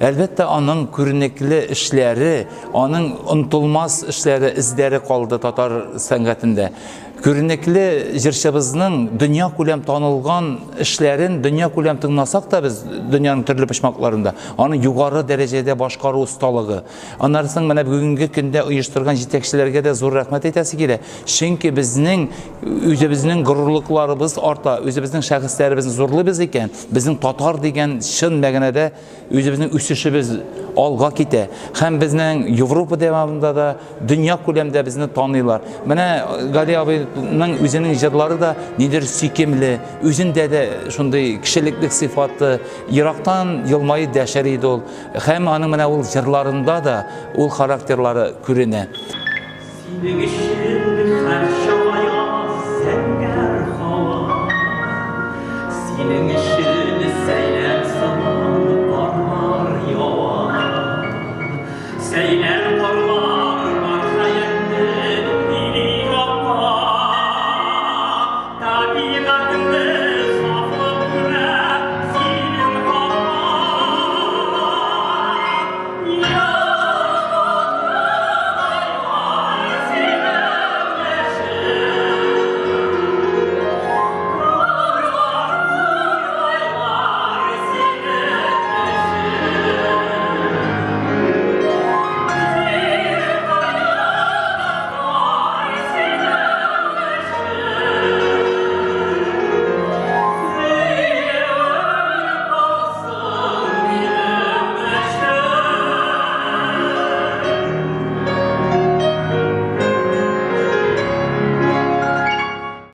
Әлбәттә, аның күренекле эшләре, аның онтылмас эшләре, эзләре калды татар сәнгатендә. Күренекле җырчыбызның дөнья күләм танылган эшләрен дөнья күләм тыңласак та без дөньяның төрле почмакларында, аның югары дәрәҗәдә башкару осталыгы. Аннары соң менә бүгенге көндә оештырган җитәкчеләргә дә зур рәхмәт әйтәсе килә. Чөнки безнең үзебезнең горурлыкларыбыз арта, үзебезнең шәхесләребезне зурлыйбыз икән, безнең татар дигән чын мәгънәдә үзебезнең үсешебез алга китә. Һәм безнең Европа дәвамында да, дөнья күләмдә безне таныйлар. Менә Гали абыйның үзенең җырлары да нидер сөйкемле, үзендә дә шундый кешелеклек сыйфаты, ерактан елмаеп дәшәр иде ул. Һәм аның менә ул җырларында да ул характерлары күренә. Синең өчен.